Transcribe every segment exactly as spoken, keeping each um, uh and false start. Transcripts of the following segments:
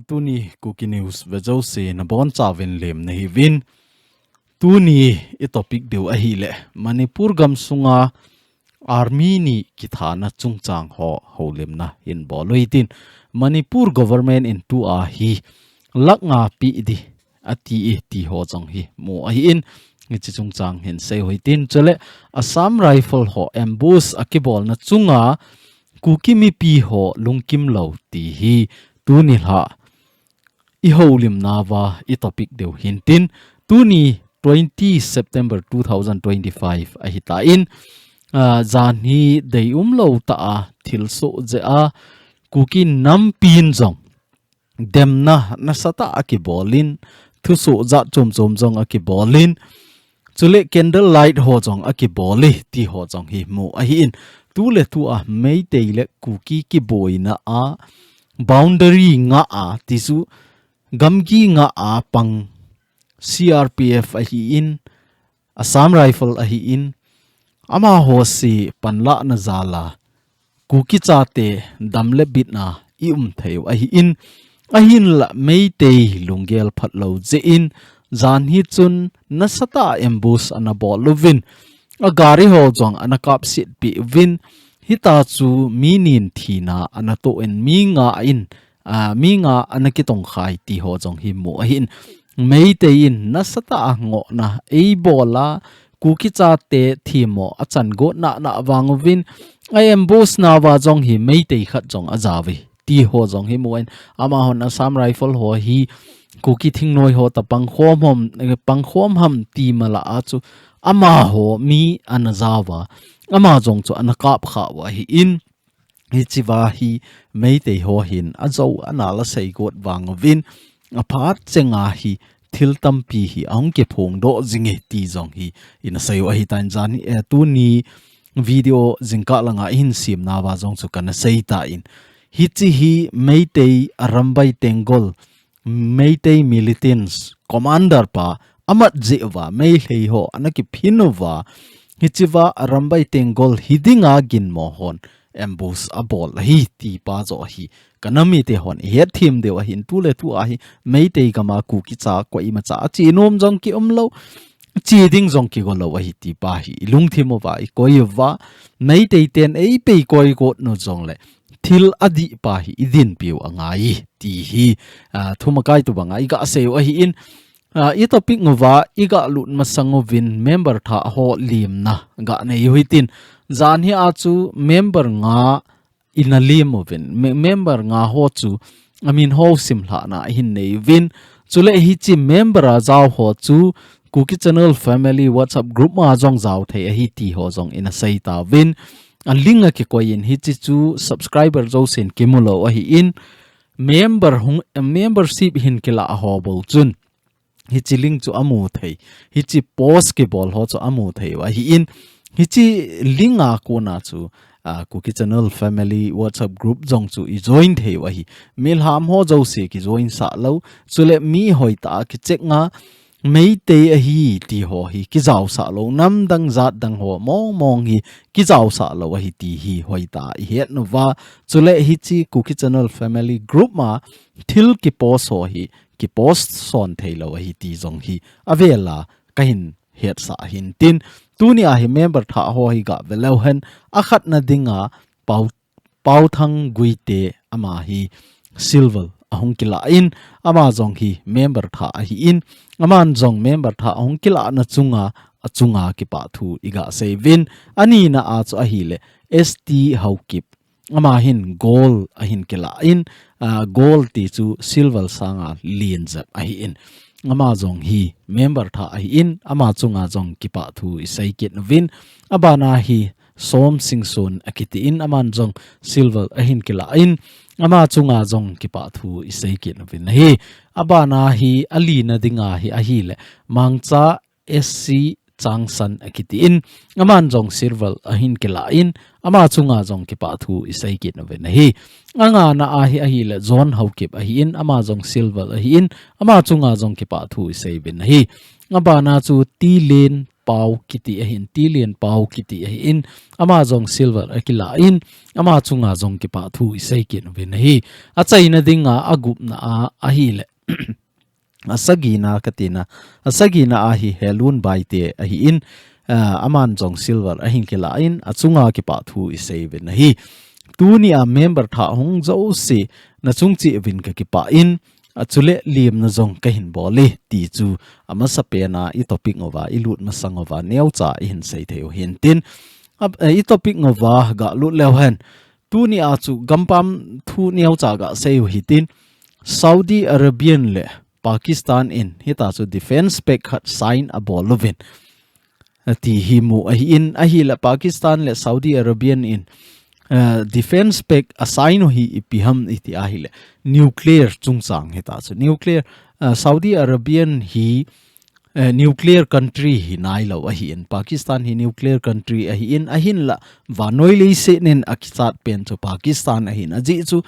Tuni Kuki News vejouse nabonchauvin lemna hiuvin. Tuni i topic diu ahileh Manipur gamsunga Army ni kithana chungchang ho houlimna hin bol u hitin, Manipur government in tua hi lakh nga pe ding ati e ti ho jong hi mu ahin, hiche chungchang hin sei u hitin, chuleh Assam Rifle ho ambush akibolna chunga Kuki mipi ho lungkim lou ti hi tuni lha i houlimna uva i topic diu hintin, tuni twenty September two thousand twenty-five ahitan, ah, janhi deium lou tah a thilsoh jeh a Kuki nampin jong demna nasatah a kibolin, thusoh jat chom chom jong akibolin, chuleh candle light ho jong akibol e ti ho jong hi mu ahin, tuletua Meitei le Kuki kiboina a boundary nga a tichu gamgi nga a pang C R P F ahin, Assam Rifle ahin, amaho se panlahna jal a Kuki chate dam le bitna i um thei u ahin, ahinlah Meitei lunggel phatlou jeh in, janhi chun nasatah a ambush ana bol uvin, agari ho jong ana kapsetpi uvin, hitachu mi ni thina ana toh in mi nga in, ah, mi nga ana kitongkhai ti ho jong hi mu ahin, Meitei in nasatah a ngohna eibola, Kuki chate themmo achan got nana vang uvin, a ambush nauva jong hi Meitei khat jong ajao ve ti ho jong hi mu ahin, amahon Assam Rifle ho hi Kuki thingnoi ho toh pangkhom ham, eh, pangkhom ham ti mala a chu amaho mi ana jaova, ama jong chu ana kapkha u ahin, hichea hi Meitei ho hin ajou ana la seigot vang uvin, aphat chenga hi thil tampi hi ahung kiphongdoh jing e ti jong hi ina sei u ahitan, janhi, eh, tuni video jingkah langa i hin semna uva jong chu kana seitan, hiche hi Meitei Arambai Tenggol, Meitei militants commander pa amat jeh uva Meitei ho ana kiphin uva, hichea Arambai Tenggol hi dinga ginmo hon ambush abol ahi ti pa joh hi kanam mite hon i hetthem diu ahin, tuletua hi Meitei gama Kuki cha koimacha ache nom jong kium lou, che ding jong kigo lou ahi ti pa hi i lungthim uva i koi uva, Meitei ten eipei koi got nu jongleh thil adih pa hi i dinpiu angai ti hi, ah, thumakai tobanga i gasei u ahin, ah, i topic uva i galut masang uvin member thah ho lemna ganei u hitin, janhi a chu member nga ina lem uvin, me-, member nga ho chu amin ho simlhahna ahin nei uvin, chuleh hiche member a jao ho chu Kuki Channel Family WhatsApp group ma jong jao thei ahi ti ho jong ina sei tauvin, a link akikoi in, hiche chu subscriber jousen kimu lou ahin, member hung, membership hin kilah ho bou chun hiche link chu amu thei, hiche post kibol ho chu amu thei u ahin, hiche link a kona chu, ah, Kuki Channel Family WhatsApp group jong chu i join thei u ahi, milham ho jouse kijoin sah lou, chuleh mi hoitah a kicheck nga, Meitei ahi ti ho hi kijaosah lou, namdang jatdang ho mong mong hi kijaosah lou ahi ti hi hoitah a i het nauva, chuleh hiche Kuki Channel Family group ma thil kipost ho hi kipost son thei lou ahi ti jong hi avel a kahin hetsah ahin tin, tunia hi member thah ho hi gave leu hen, akhatna dinga Pau, Pauthang Guite, ama hi silver ahung kilah in, ama jong hi member thah ahin, aman jong member thah ahung kilahna chunga, achunga kipah thu i gasei uvin, anina a chu ahileh S T Haokip, ama hin gold ahin kilah in, ah, gold ti chu silver sanga len jep ahin. Ama jong hi member thah ahin, ama chunga jong kipah thu i sei kit uvin. Abana hi Som Singson akiti in, aman jong silver ahin kilah in, ama chunga jong kipah thu i sei kit uvin ahi. Abana hi alina dinga hi ahileh Mangcha S C Changsan akiti in, aman jong silver ahin kilah in, ama chunga jong kipah thu i sei kit uvin ahi. Angana a hi ahileh John Haokip ahin, ama jong silver ahin, ama chunga jong kipah thu i sei uvin ahi. Abana chu Tilen Pau kiti ahin, Tilian Pau kiti ahin, ama jong silver akilah in, ama chunga jong kipah thu isei kit uvin ahi. Achaina dinga agupna a ahile. Asagina katina, asagina ahi Helun Baite ahin, ah, aman jong silver ahin kilah in, achunga kipah thu isei uvin ahi. Tunia member thah hung jouse, nachung cheh uvin kakipah in, achule limna jong kahin bol e, ti chu amasapen a i topic uva, ilut masang uva, neocha ihin sei thei u hintin. Ap-, eh, i topic uva galut leu hen. Tunia chu gampam thu neocha gasei u hitin. Saudi Arabian le Pakistan in, hita chu defense pact khat sign abol uvin. Ati hi mu ahin, ahile Pakistan le Saudi Arabian in, eh, defense pact asign u hi ipi ham iti ahile. Nuclear chungchang hita chu. Nuclear, eh, Saudi Arabian hi, eh, nuclear country hi nailou ahin. Pakistan hi nuclear country ahin, ahinla vannoi leiset in akichat pen chu Pakistan ahin. Ajeh chu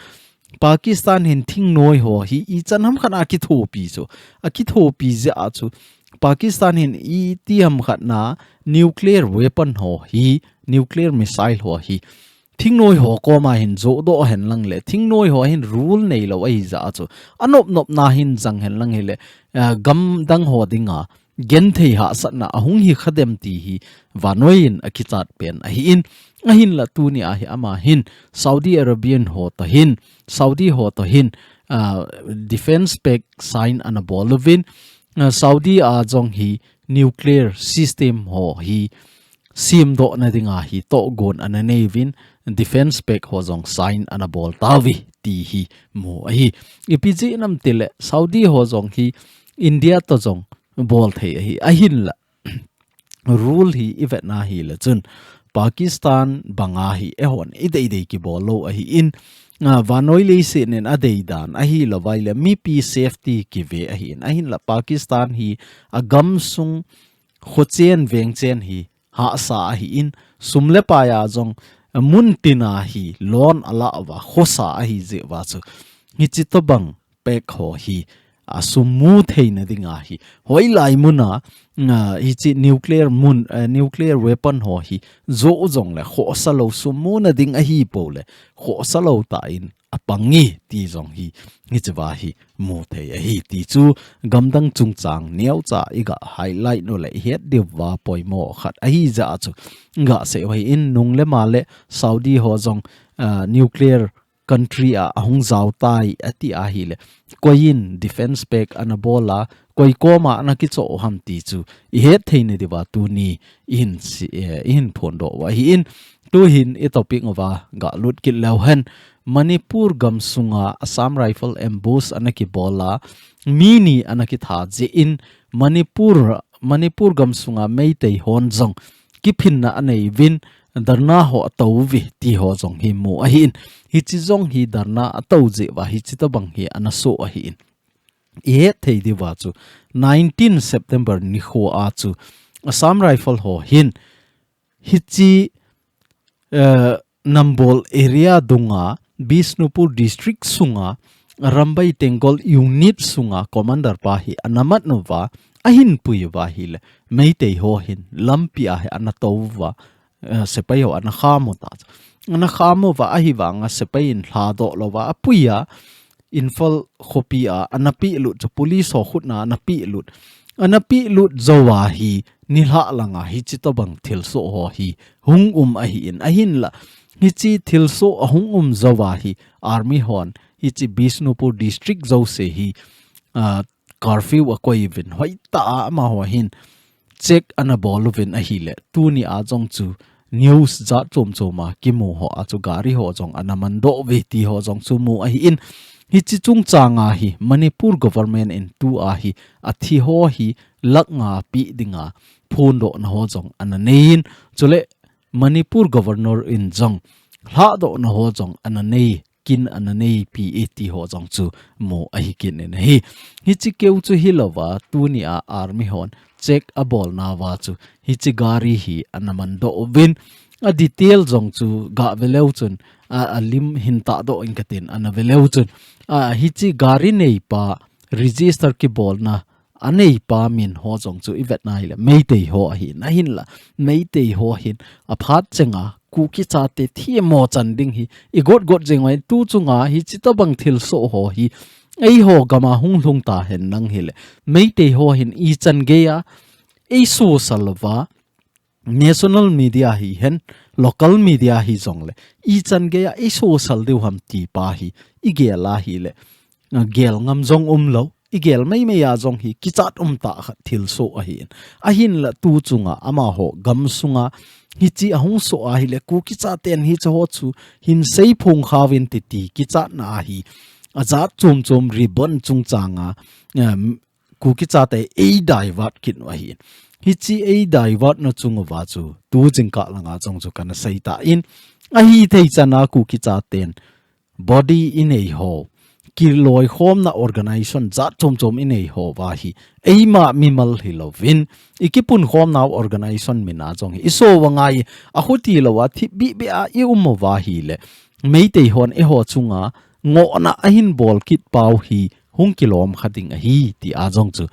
Pakistan hin thingnoi ho hi ichan ham khat a kithopi chu. Akithopi jeh a chu Pakistan hin iti ham khat na nuclear weapon ho hi, nuclear missile ho hi thingnoi ho koma hin jodoh hen lang le, thingnoi ho hin rule neilou ahi jeh a chu. Anop nop na hin jang hen lang hile, ah, gamdang ho dinga genthei hahsatna ahung hi kha dem ti hi vannoi in akichat pen ahin, ahinla tunia hi ama hin Saudi Arabian ho toh hin, Saudi ho toh hin, ah, defense pact sign ana bol uvin, ah, Saudi a jong hi nuclear system ho hi semdohna dinga hi tohgon ana nei uvin, defense pact ho jong sign ana bol tauve ti hi mu ahi. Ipi jeh ham itile Saudi ho jong hi India toh jong bol thei ahi, ahinla rule hi ivetna hile chun Pakistan banga hi eihon idei dei kibol lou ahin, ah, vannoi leiset in adei dan ahilou vaile mipi safety kive ahin, ahinla Pakistan hi agamsung khochen vengchen hi hahsa ahin, sum le pai a jong mun tina hi loan ala uva, khosa ahi jeh uva chu. Hichi tobang pact ho hi asum mu theina dinga hi. Hoilai muna, ah, hichi nuclear mun, eh, nuclear weapon ho hi jo jongle khosa lou, sum muna ding ahi poule khosa lou tah in apang e ti jong hi, hichi va hi mu thei ahi ti chu gamdang chungchang neocha iga highlight u le ihet diu va poimo khat ahi jeh a chu. Iga sei u ahin, nung le ma le Saudi ho jong, ah, nuclear country a ahung jao tai ati ahile, koi in defense pact ana bol a, koi koma ana kichoh u ham ti chu ihet theina diuva tuni ihin si-, eh, ihin phondoh u ahin. Tuhin i topic uva galut kit leu hen. Manipur gamsunga Assam Rifle ambush ana kibol a, mi ni ana kitha jeh in Manipur, Manipur gamsunga Meitei hon jong kiphinna anei uvin, dharna ho atou uve ti ho jong hi mu ahin. Hichi jong hi dharna atou jeh uva hichi tobang hi ana soh ahin. Ihet thei diuva chu nineteen September nikho a chu Assam Rifle ho hin hichi, eh, Nambol area dunga Bishnupur district sunga Arambai Tenggol unit sunga commander pa hi ana mat uva, ahin pui uva ahile Meitei ho hin lampi a hi ana tou uva, eh, sepai ho ana kham u ta. Ana kham uva ahivanga sepai in lhadoh louva apui a, Imphal khopi a ana pehlut chu police ho khutna ana pehlut. Ana pehlut jou a hi nilhah langa hichi tobang thilsoh ho hi hung um ahin, ahinla hichi thilsoh ahung um jou a hi army hon hichi Bishnupur district jouse hi, ah, curfew akoi uvin, hoitah a amaho hin check ana bol uvin ahile, tunia jong chu news jat chom chom a kimu ho a chu gari ho jong ana mandoh uve ti ho jong chu mu ahin, hichi chungchang a hi Manipur government in tua hi athi ho hi lakh nga peh dinga phondohna ho jong ana nei in, chule Manipur governor in jong lhadohna ho jong ana nei, kin ana neipi e ti ho jong chu mu ahi kit in ahi. Hichi keu chu hilouva, tunia army hon check abolnauva chu hichi gari hi ana mandoh uvin, a detail jong chu gah ve leu chun, a, alim hin tahdoh inge katin ana ve leu chun, a, hichi gari neipa register kibolna aneipa min ho jong chu ivet na hile Meitei ho ahin, ahinla Meitei ho hin aphat chenga Kuki chate thimo chan ding hi igot got jeng uva hin tu chunga hichi tobang thilsoh ho hi eiho gama hung lhung ta hen lang hile Meitei ho hin ichan geiya eisosal uva national media hihen, local media hijongle ichan geiya eisosal diu ham ti pa hi igel a hile, gel ngam jong umlou, igel meimei a jong hi kichat umtah khat thilsoh ahin. Ahinla tu chunga amaho gamsunga hichi ahung soh a hile Kuki chaten hiche ho chu hin seiphong khauvin titi kichatna ahi. Ajat chom chom ribbon chungchanga, em, Kuki chate eidivert kit u ahin. Hichi eidivert na chung uva chu tu jingkah langa jong chu kana seita in, ahithei chana Kuki chaten body inei ho, kiloikhomna organization jat chom chom inei ho uva hi eima mimal hilouvin ikipunkhomnau organization mina jong hi iso uva ngai, akhuti louva thipbeh beh a ium uva hile Meitei hon eiho chunga ngohna ahin bol kit pau hi hung kilom kha ding ahi ti a jong chu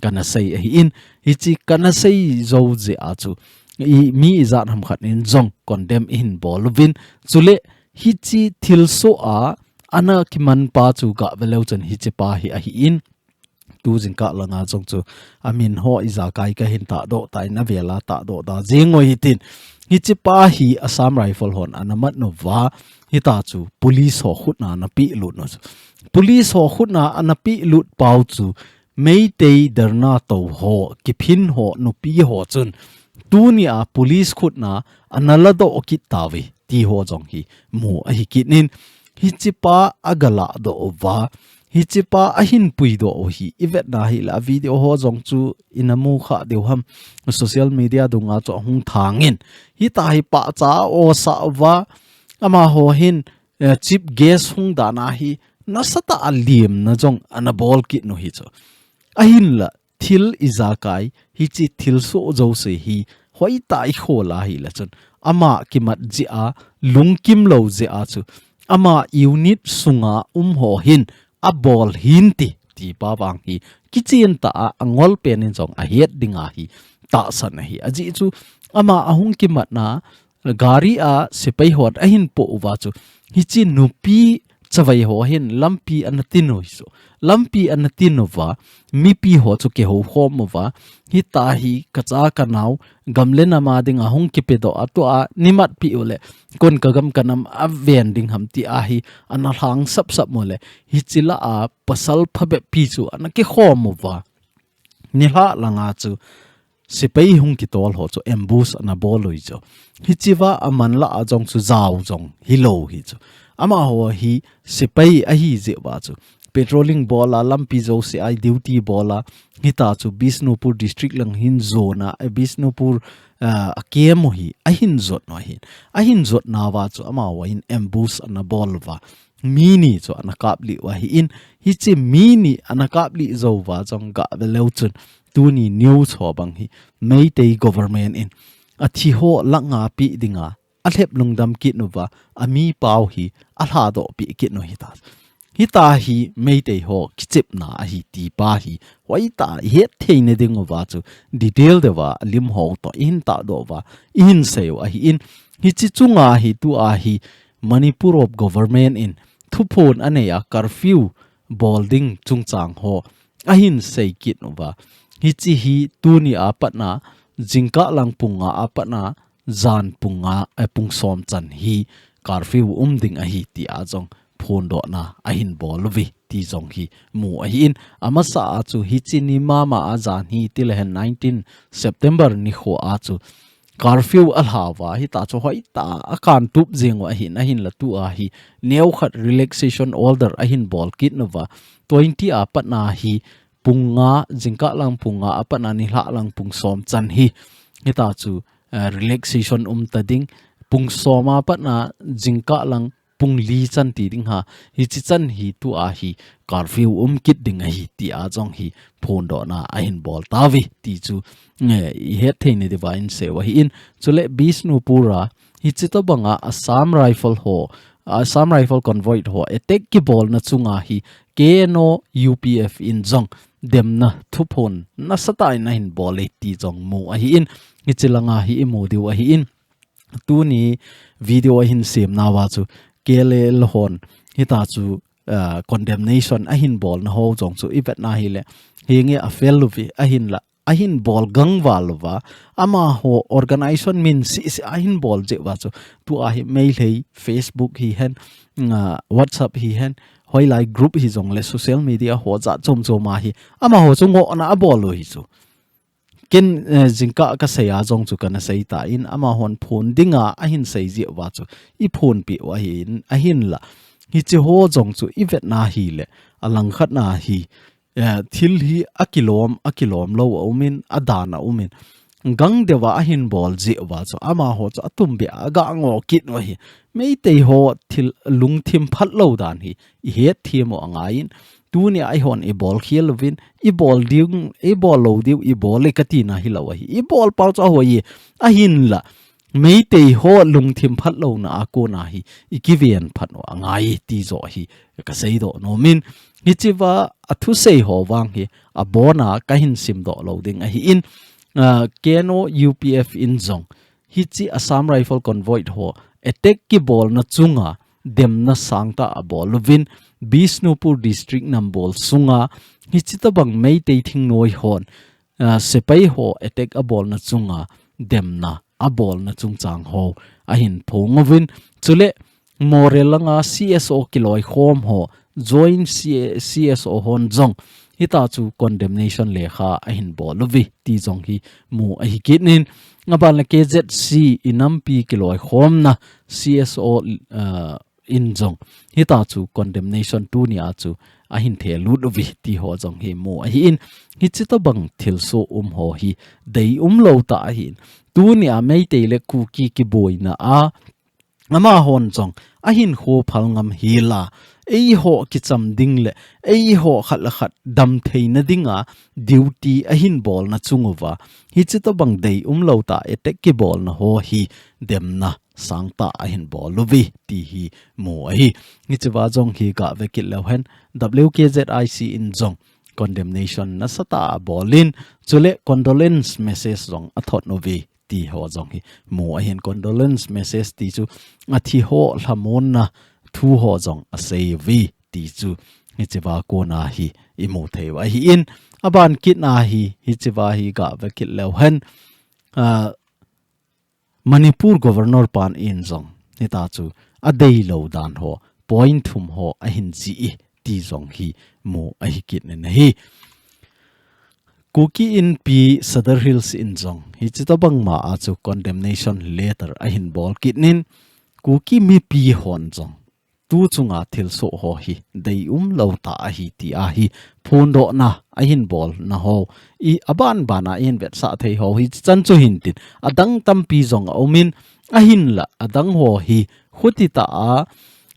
kana sei ahin, hichi kana sei jou jeh a chu i mi ijat ham khat in jong condemn ihin bol uvin, chule hichi thilsoh a ana kiman pa chu gah veleu chun hichi pa hi ahin, tu jingkah langa jong chu amin ho ijakai kahin tahdoh tan avela tahdoh da jeng u hitin, hichi pa hi Assam Rifle hon ana mat uva, hita chu police ho khutna ana pehlut u chu. Police ho khutna ana pehlut pau chu Meitei dharna tou ho, kiphin ho, nupi ho chun tunia police khutna ana ladoh kit tauve ti ho jong hi mu ahi kit in, hichi pa aga lahdoh uva, hichi pa ahin puidoh u hi ivet na hile a video ho jong chu ina mu kha diu ham, social media dunga chu ahung thang in, hita hi pahcha a osah uva, amaho hin, eh, chief guest hung dan a hi nasatah a limna jong ana bol kit u hi chu. Ahinla thil ijakai hichi thilsoh jouse hi hoitah a ikhol a hile chun ama kimat jeh a, lungkim lou jeh a chu ama unit sunga um ho hin abol hinte ti pa vang hi kichen tah a, angol pen in jong ahet dinga hi tahsan ahi. Ajeh chu ama ahung kimatna gari a sepai hon ahin po uva chu, hichi nupi chavai ho hin lampi ana tin u hi chu. Lampi ana tin uva, mipi ho chu kihou khom uva, hita hi kacha kanao, gam le nam a dinga hung kipedoh a, tua nimat pi u le kon kagam kanam aven ding ham ti a hi ana lhang sap sap u le, hichi lah a pasal phabep pi chu ana kikhom uva. Nilhah langa chu sepai hung kitol ho chu ambush ana bol u hi chu. Hichi va aman lah a jong chu jao jong hilou hi chu. Amaho hi sepai ahi jeh uva chu patrolling bol a, lampi jouse a duty bol a, hita chu Bishnupur district lang hin jon a, eh, Bishnupur, ah, a camp u hi ahin jot u ahin. Ahin jot nauva chu amaho hin ambush ana bol uva, mi ni chu ana kap lih u ahin, hichi mi ni ana kap lih jou uva jong gah veleu chun tuni news ho bang hi Meitei government in athi ho lah nga pi dinga alhep lungdam kit uva, ami pau hi alhadoh pi kit u hita. Hita hi Meitei ho kichepna ahi ti pa hi hoitah a ihet thei na ding uva chu detail deuva lim ho toh ihin tahdoh uva, ihin sei u ahin, hichi chunga hi tua hi Manipur of government in thuphon anei a, curfew bol ding chungchang ho ahin sei kit uva. Hichi hi tuni a patna, jingkah lang pung nga a patna, jan pung nga, eh, pung som chan hi curfew um ding ahi ti a jong phondohna ahin bol uve ti jong hi mu ahin, amasa a chu hichi ni mama a jan hi ti le hen nineteen September nikho a chu curfew alha uva, hita chu hoitah a akan tup jeng u ahin, ahinla tua hi neokhat relaxation order ahin bol kit uva, twenty a patna hi pung nga, jingkah lang pung nga a patna nilhah lang pung som chan hi, hita chu, eh, relaxation um ta ding, pung som a patna jingkah lang pung li chan ti ding ha, hichi chan hi tua hi curfew um kit ding ahi ti a jong hi phondohna ahin bol tauve ti chu, eh, ihet thei na diuva ihin sei u ahin, chule Bishnupur a hichi tobanga Assam Rifle ho, Assam Rifle convoy ho attack kibolna chunga hi K N O U P F in jong demna thuphon nasatah in ahin bol e ti jong mu ahin, hichi langa hi imu diu ahin, tuni video ahin semnauva chu K L A hon hitachu, ah, condemnation ahin bolna ho jong chu ivetna hile, hinge a fail uve, ahinla ahin bol gangval uva, amaho organization min sisi ahin bol jeh uva chu, tua hi Meitei Facebook hihen, ah, WhatsApp hihen, hoilai group hijongle social media ho jat chom chom a hi amaho chu ngohna abol u hi chu. Ken, eh, jingkah kasei a jong chu kana seitan, amahon phon dinga ahin sei jeh uva chu iphonpi u ahin, ahinla hichi ho jong chu ivetna hile, alangkhatna hi, eh, thil hi akilom, akilom lou aumin, adan aumin, gangdeuva ahin bol jeh uva chu amaho chu atumbeh a aga ngoh kit u ahi. Meitei ho thil lungthim phatlou dan hi ihet them u angaiyin, tunia eihon ibol khel uvin, ibol ding, ibol lou diu, ibol e katina hilou ahi. Ibol pau chu ahoi e, ahinla Meitei ho lungthim phatlouna a kona hi ikiven phat u angai ti joh hi kaseidoh nomin, hichiva athusei ho vang hi abona kahin simdoh lou ding ahin, ah, K N O U P F in jong hichi Assam Rifle Convoy ho attack kibolna chunga demna sangtah abol uvin, Bishnupur District Nambol sunga hichi tobang Meitei thingnoi hon, ah, sepai ho attack abolna chunga demna abolna chungchang ho ahin phong uvin, chule Moreh langa C S O kiloikhom ho, Joint C-, C S O hon jong hitachu condemnation lekha ahin bol uve ti jong hi mu ahi kit in, aban le K Z C inampi kiloikhomna C S O, ah, in jong hitachu condemnation tunia chu ahin thelut uve ti ho jong hi mu ahin, hichi tobang thilsoh um ho hi deium lou tah ahin, tunia Meitei le Kuki kiboina a amahon jong ahinkho phalngam hela, eiho kicham ding le eiho khat le khat damtheina dinga duty ahin bolna chung uva, hichi tobang deium lou tah attack kibolna ho hi demna sangtah ahin bol uve ti hi mu ahi. Hichiva jong hi gave kit leuhen, W K Z I C in jong condemnation nasatah abolin, chule condolence message jong athot uve ti ho jong hi mu ahin, condolence message ti chu athi ho lhamonna thu ho jong asei uve ti chu hichiva kona hi imu thei u ahin, aban kitna hi, hichiva hi gave kit leuhen, ah, Manipur Governor pan in jong hitachu adeilou dan ho, point thum ho ahin jih e ti jong hi mu ahi kit in ahi. Kuki Inpi Sadar Hills in jong hichi tobang ma a chu condemnation letter ahin bol kit in, Kuki mipi hon jong tu chunga thilsoh ho hi deium lou tah ahi tia hi phondohna ahin bolna ho, i aban bana ihin vetsah thei ho hichi chan chu hintin, adang tampi jong aumin, ahinla adang ho hi khuti tah a,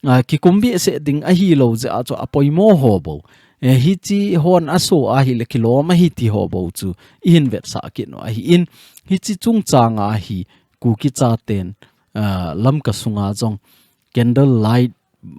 a, kikum behseh ding ahilou jeh a chu apoimo ho bou, eh, hichi hon aso ahile kilom ahi ti ho bou chu ihin vetsah kit u ahin, hichi chungchang a hi Kuki chaten, ah, Lamka sunga jong candle light,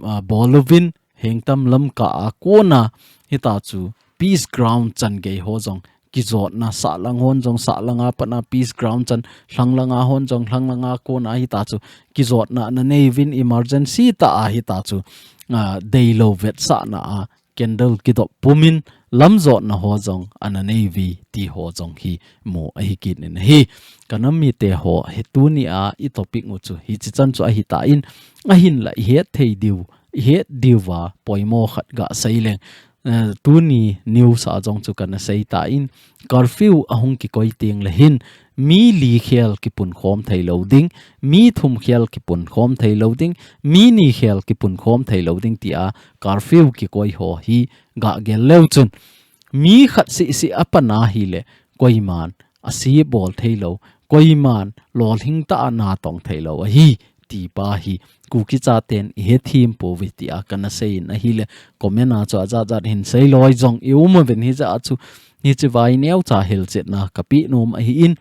ah, bol uvin, Hengtam Lamka a kona hitachu Peace Ground chan gei ho jong kijotna, sahlang hon jong sahlang a pat a Peace Ground chan, lhanglang a hon jong lhanglang a kona hitachu kijotna ana nei uvin, emergency tah a hitachu, ah, deilou vetsahna a candle kidop pumin lamjotna ho jong ana nei uve ti ho jong hi mu ahi kit in ahi. Ka nam mite ho, hi tunia i topic u chu hichi chan chu ahi tan, ahinla ihet thei diu, ihet diuva poimo khat gasei leng. Eh, tuni news a jong chu kana sei tan, curfew ahung kikoi teng le hin, mi li khel kipunkhom thei lou ding, mi thum khel kipunkhom thei lou ding, mi ni khel kipunkhom thei lou ding tia curfew kikoi ho hi gagel leu chun, mi khat seh seh a pan ahile, koiman ase bol thei lou, koiman lolhing tah a natong thei lou ahi, ti pa hi Kuki chaten ihethem pouve tia kana sei in ahile, comment a chu ajat jat hin sei loi jong i um uvin, hijeh a chu hichi vai neocha hilchetna kapeh nom ahin,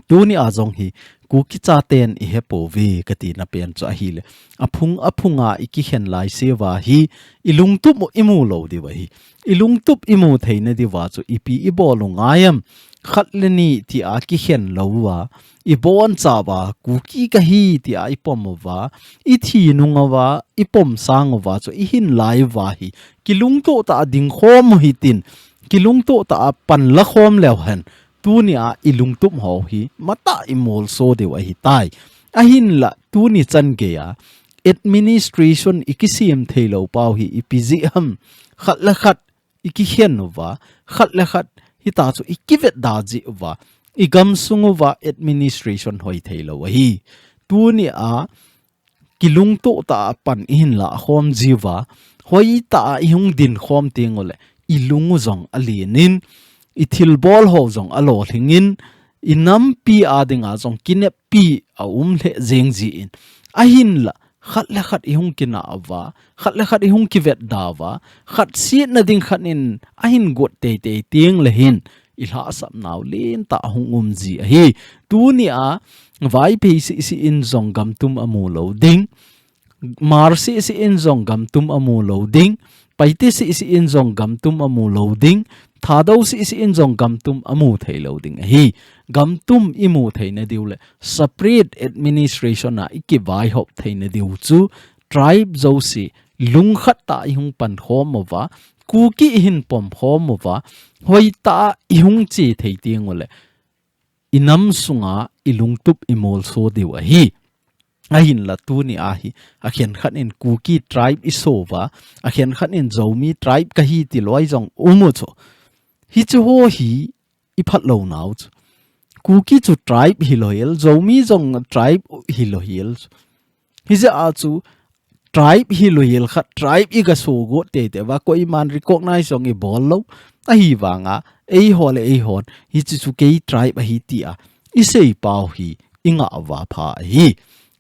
tunia jong hi Kuki chaten i hepouve kati na pen chu ahile, aphung aphunga i kikhen lai seuva hi i lungtup u i mu lou diu ahi. I lungtup i mu theina diuva chu ipi i bol u ngai em? Khat le ni tia kikhen lou uva, i bonchauva, Kuki kahi tia i pom uva, i thi nung uva, i pom sang uva chu i hin lai uva hi kilungtoh tah a ding khom u hitin, kilungtoh tah a pan la khom leu hen, tunia i lungtup ho hi matah i molso diu ahitai. Ahinla tuni chan geiya administration i kisem thei lou pau hi ipi jeh ham? Khat le khat i kikhen uva, khat le khat hita chu i kivetda jeh uva, i gamsung uva administration hoi thei lou ahi. Tunia kilungtoh tah a pan i hin lah khom jiuva, hoitah a i hung din khom teng uleh, i lung u jong alen in, i thilbol ho jong alolhing in, i nampi a dinga jong kineppi a um lheh jeng jin. Ahinla, khat le khat i hung kinah uva, khat le khat i hung kivetda uva, khat setna ding khat in ahin got teitei teng le hin, i lhahsapnau lentah hung um ji ahi. Tunia, Vaiphei seh seh in jong gamtum a mu lou ding. Hmar seh seh in jong gamtum a mu lou ding. Paite seh seh in jong gamtum a mu lou ding. Thadou seh seh in jong gamtum a mu thei lou ding ahi. Gamtum i mu theina diu le separate administration a i kivaihop theina diu chu tribe jouse lungkhat tah a i hung pan khom uva, Kuki i hin pom khom uva, hoitah a i hung che thei teng uleh, i nam sunga i lungtup i molso diu ahi. Ahinla tunia hi, akhenkhat in Kuki tribe i so uva, akhenkhat in Zomi tribe kahi ti loi jong um u chu. Hichu ho hi i phat lou nau chu. Kuki chu tribe hilou hel, Zomi jong tribe hilou hel chu. Hijeh a chu tribe hilou hel khat, tribe i ga so got teitei uva, koiman recognize jong i bol lou. Ahivanga, eiho le eihon, hichu chu kei tribe ahi tia i sei pau hi i ngah uva pha ahi.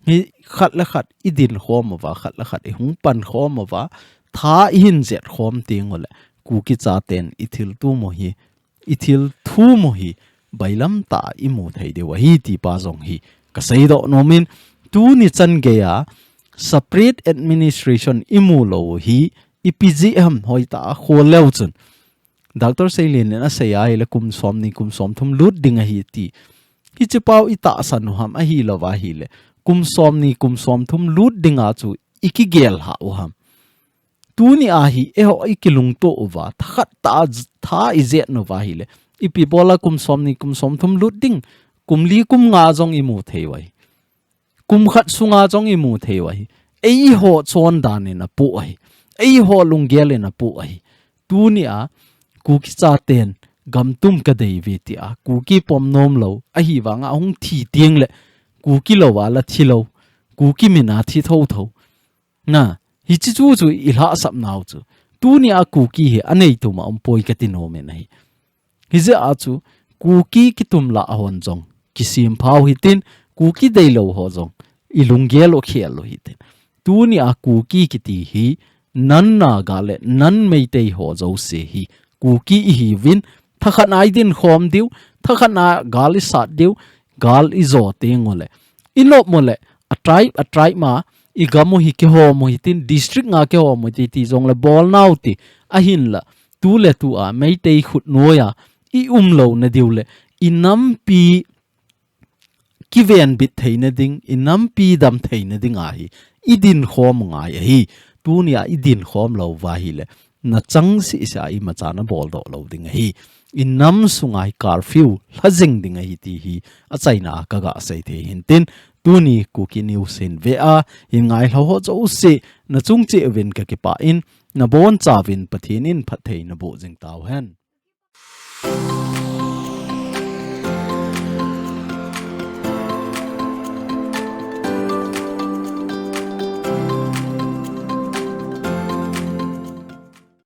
Hi khat le khat i din khom uva, khat le khat i hung pan khom uva, tha i hin jet khom teng uleh, Kuki chaten i thiltum u hi, i thilthum u hi, bailam tah a i mu thei diu ahi ti pa jong hi ka seidoh nom in, tuni chan geiya separate administration i mu lou u hi, ipi jeh ham hoitah a khol leu chun. Doctor Seilen in asei a ahile kum somni, kum somthum lut ding ahi ti. Hiche pau i tahsan u ham ahilou va ahile, kum somni, kum somthum lut dinga chu i kigel hah u ham? Tunia hi, eiho i kilungtoh uva, thakhat tah a, tha i jet nauva ahile, ipi bola kum somni, kum somthum lut ding, kum li, kum nga jong i mu thei u ahi. Kum khat sunga jong i mu thei u ahi. Eiho chondan in apoh ahi. Eiho lunggel in apoh ahi. Tunia, Kuki chaten, gamtum ka dei uve tia, Kuki pom nom lou, ahivanga hung thi teng le, Kuki louva la thi lou, Kuki mina thi thotho. Na, hiche chu chu i lhahsap nau chu. Tunia Kuki hi anei tuma um poi kati nom in ahi. Hijeh a chu, Kuki kitum lah hon jong, kisem phau hitin, Kuki deilou ho jong, i lunggel u khel u hitin. Tunia Kuki kiti hi, non Naga le non Meitei ho jouse hi, Kuki ihiuvin, thakhat a i din khom diu, thakhat a gal i sat diu, gal i jo teng u le. I nop u le, a tribe, a tribe ma, i gam u hi kihom u hitin, district nga kihom u ti, ti jong le bol nau ti, ahinla, tu le tu a, Meitei khut noiya, i um lou na diu le, i nampi kiven bit theina ding, i nampi dam theina ding ahi, i din khom ngai ahi, tunia i din khom lou va ahile, na chang seh seh a imacha na bol doh lou ding ahi. I nam sunga hi curfew lha jing ding ahi ti hi achaina a ka ga sei thei hin tin, tuni Kuki News hin ve a, hin ngai lhou ho jouse, na chung cheh uvin ka kipah in, na boncha uvin Pathen in phatthei na boh jing tau hen.